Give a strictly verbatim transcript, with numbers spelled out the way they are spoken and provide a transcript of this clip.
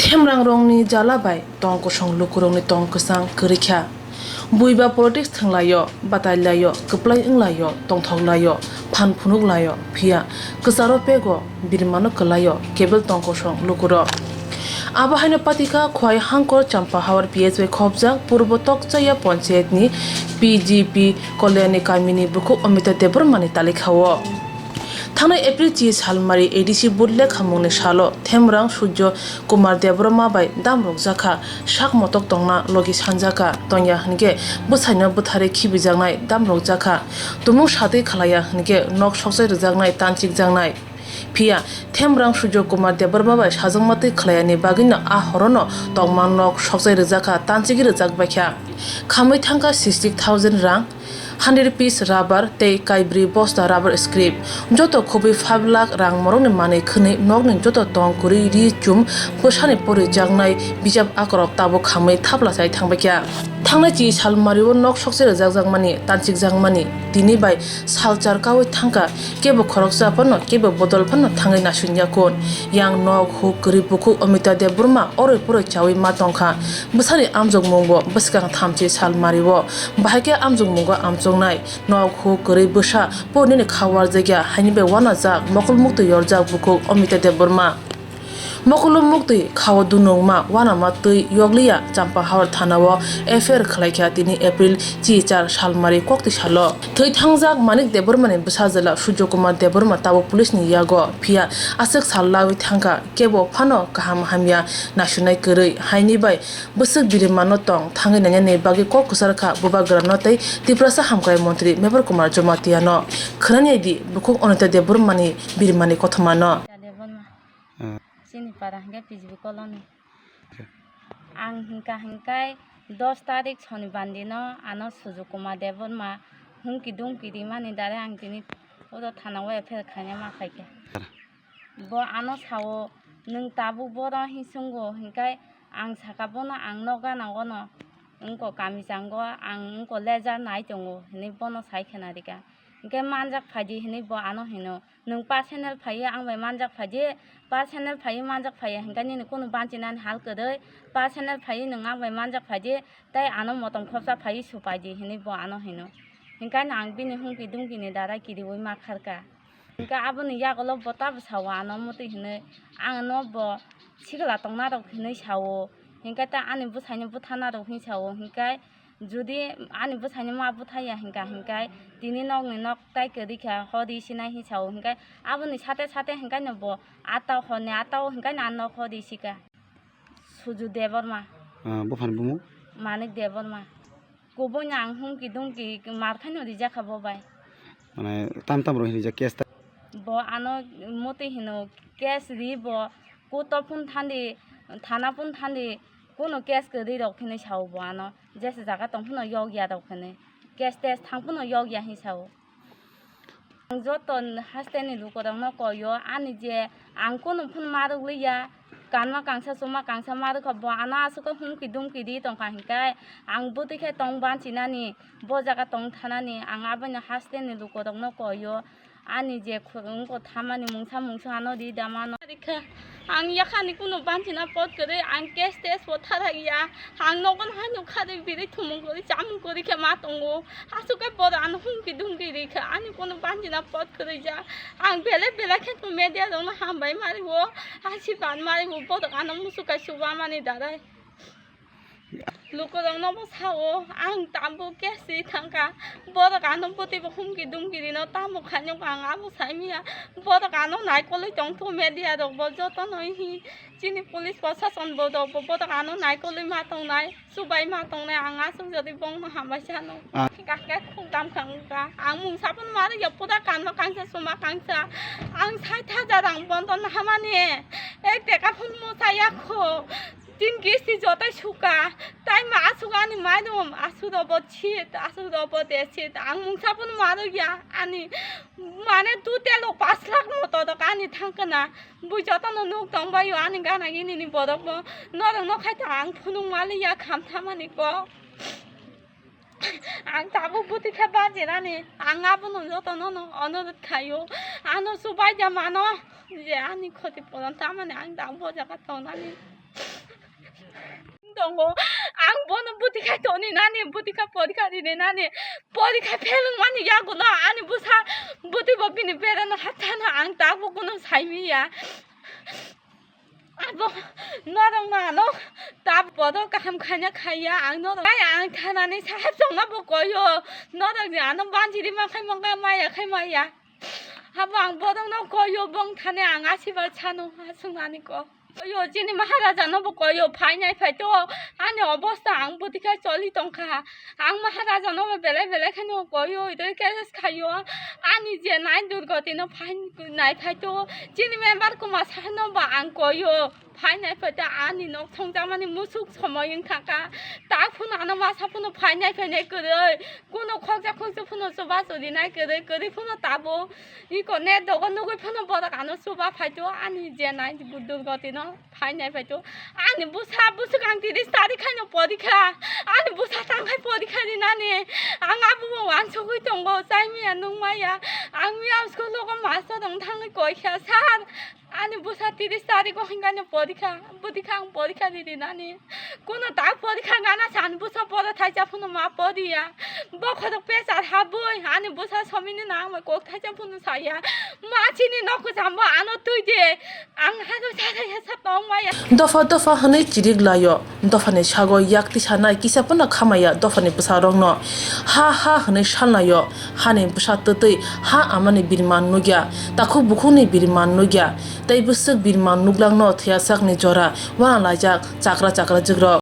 Themrangrokni jala bai tong kosong lukurokni tong kwchang kwrwi kha. Buiba politics thwnglaio, batailaio, kwplai wnglaio, tongthoklaio, phan phunuklaio, phiya kwcharo pego birimano kwlaio kebel tong kosong lukurok. Abo haino patikha Khwai Hangkor Champahawar P S bai khopjak Purbo Tokchaya Panchayatni P G P Kolyani kamini bukhuk Amita Debbarmani talikhao. Thangnai April chi salmari A D C vote lekhamungni salo Themrang Surjo Kumar Debbarma bai damrokjakha, sak motok tongna logi sanjakha, tongya hwnkhe bwsaino bwtharwi khibijaknai damrokjakha, tumung satwi khlaiya hwnkhe nok sokchai rwjaknai tanchikjaknai. Phiya Themrang Surjo Kumar Debbarma bai sajakma twi khlaiyani bagwino a horono tongma nok sokchai rwjakha, tanchigwi rwjakbaikha. Khamwi thangkha sixty thousand rang, hundred piece rubber tei kaibrwi bosta rubber scrap. Joto khobwi five lakh rang morokni manwi khwnwi nokni joto tong kwrwi ri chum bwsani porijaknai bijap akorok tabuk khamwi thapla chai thangbaikha. Thangnai chi salmario nok sokchai rwjakjakmani, tanchikjakmani, tini bai salchar kaui thangkha, kebo khoroksa phano, kebo bodol phano thangwi nasunya kun. Yang nok huk kwrwi bukhuk Amita Debbarma oroi poroi chaui ma tongkha. Bwsani amjokmungbo bwskang thamchi salmario. Bahai khe amjokmungo amchoknai. Nok huk kwrwi bwsa po nini kha warjakya, haini bai wanajak, mokol muktwi yorjak bukhuk Amita Debbarma. Mokolo muktwi khao dunungma wanama twi yokliya Champahawar thanao F I R khlaikha tini April chi char salmari koktwi salo. Thwi thangjak Manik Debbarmani bwsajwla Surjo Kumar Debbarma tabuk police ni yago, phiya aswk sal lawi thangkha, kebo phano kaham hamya naisunai kwrwi, haini bai bwswk birimano tong thangwi nainani bagwi kok kwchar kha Bubagrano tei Tiprasa Hamkrai Montri Mebar Kumar Jomatiano. Khwnani di bukhuk Anita Debbarmani birimani kothomano. Debbarma. Ah. Chini para hwnkhe P G P colony. Ang hwnkha hwnkhe dos tarik Sonibandino ano Sujuk Kumar Debbarma humki dumki rimani dare ang tini oro thanao F I R khaina ma phaikha. Bo ano sao, "Nwng tabuk boro hisungo," hwnkhe ang sakha, "Bono ang nok gana ono wngkha kamijango, ang wngkha lejar nai tongo," hinwi bono sai khna rikha. Hwnkhe, "Manjak phaidi," hinwi bo ano hino. Nwng personal phaiwi ang bai manjak phaidi, personal phaiwi manjak phaiya hwnkhe nini kunu banchinani hal kwrwi, personal phaiwi nwng ang bai manjak phaidi, tei ano motom khopsa phaiwi supaidi hinwi bo ano hino. Hwnkhe ang bini humki dumkini dara kiriui ma kharkha. Hwnkhe aboni yagulo bo tabo sao ano muti hinwi, ang no bo sikla tongna rok hinwi sao, hwnkhe ta ani bwsaino bwthana rok hinwi sao, hwnkhe Jodi ani bwsaino ma bwthaiya hwnkha, hwnkhe tini nokni nok tai kwrwi kha, hodi sinai hinwi sao, hwnkhe aboni sate sate hwnkhe no bo ata horni ata o hwnkhe no ang nok hodi sika. Suju Debbarma. Ah, buphani bumung? Manik Debbarma. Kubuino ang humki dumki mar khaino rijak kha bo bai. Mane tam tam rok hinwi jak case ta? Bo ano muti hino case ri bo, kuto phun thandi, thana phun thandi, kuno case kwrwi rok hinwi sao bo ano. Jesa jaga tong phano yok ya rok hinwi, case test thang phano yok ya hinwi sao. Ang joto hasteni lukurokno koio, ani je ang kunu phano ma rwkliya, kanma kangsa, chuma kangsa ma rwkha, bo ano aswk khe humki dumki ri tongkha hinkhe, ang bwtwi khe tong banchinani, bo jaga tong thanani, ang abono hasteni lukurokno koio. Ani je khu-, wngkha thamani mungsa mungsa ano ri da mano. Rikha, ang yakhani kuno banchina pot kwrwi, ang case test bo tharak ya, ang nogon haino kharwi birwi thumung kwrwi chamung kwrwi khe ma tongo. Aswk khe bohrok ano humki dumki rikha, ani kuno banchina pot kwrwi ja. Ang belai belai khe media rokno hambai mari o, asi ban mari o, bohrok ano musukai chuba mani darai. Lukurokno bo sao, ang tabuk case ri thangkha. Borok ano bwtwi bo humki dumki rino tamo khainok ang abo saimanya. Borok ano naikolwi tongtho media rok bo jotono hi chini police prosason bo rok bo borok ano naikolwi ma tongnai, chubai ma tongnai, ang aswk jodi bongno hambai sano. Ah. Kake khukdam khangkha. Ang mungsa phano ma rwya pura kanma kangsa chuma kangsa. Ang sait hajar rang bondo nahamani. Ek teka phano mosa yakho. Tin kisti joto suka, tai ma asuk ani mai dum, asuk robo chit, asuk robo de chit, ang mungsa phano ma rwya, ani mane tu telo pas lakh moto rok ani thangkana, bui jotono nuk tongbaio ani gana gini ni borok bo, norok no khai ta ang phunuk ma liya kham thamani ko. Ang tabuk bwtwi khe bajirani, ang abono jotono no onurot khaio, ano subaida mano je ani khoti puron tamani ang tabuk bo jaga tongnani. Tongo. Ang bono bwtwi khai toni nani, bwtwi kha porikha rini nani. Porikha phelung mani yagulo ani bwsa bwtwi bo bini berano hapthana ang tabuk bono saimiya. Abo norok no ano tab bodo kaham khaina khaiya ang norok. Ai ang thanani sahab songno bo koyo. Norok ni ano banjiri ma khai mongka maya khai maya. Habo ang bodong no koyo bong thane ang asibar chano asung ani ko. Koyo chini Maharaja no bo koyo phainai phaito ani obosta ang bwtwi khai choli tongkha. Ang Maharaja no bo belai belai khaino koyo idoi keres khayo ani je nai durgoti no phain nai phaito chini member kuma sano ba ang koyo. Phainai phaito ani nok thongjakmani musuk somoi wngkha kha. Tak phano ano masa phano phainai phainai kwrwi. Kuno khokjak khokjak phano chuba churinai kwrwi kwrwi phano tabo. Iko net dogo nugwi phano borok ano chuba phaito ani je nai durgoti no phainai phaito. Ani bwsa bwswk ang tiris tarik khaino porikha. Ani bwsa tangkhai porikha rinani. Ang abo bo wansugwi tongo chaimaya nungmaya. Ang miyao school logo master rok thangwi koikha sir. Ani bwsa tiris tarik o hinkhano porikha, bwtwi kha ang porikha ri rinani. Kuno tak porikha gana sa ani bwsa poro thaisa phano ma poriya. Bokhorok pesar habwi ani bwsa somini nangma kok thaisa phano saya. Ma chini nok kwcham bo ano twi de. Ang hano sa sa sa tong maya. Dopha dopha hwnwi chirik laio. Dophani sago yak tisanai kisa phano khamaya dophani bwsarokno. Ha ha hwnwi salnaio. Hani bwsa twtwi ha amani biriman nukya. Takhuk bukhukni biriman nukya. Tei bwswk biriman nuklangno thwiyasakni jora wana laijak chakra chakrajwkrok.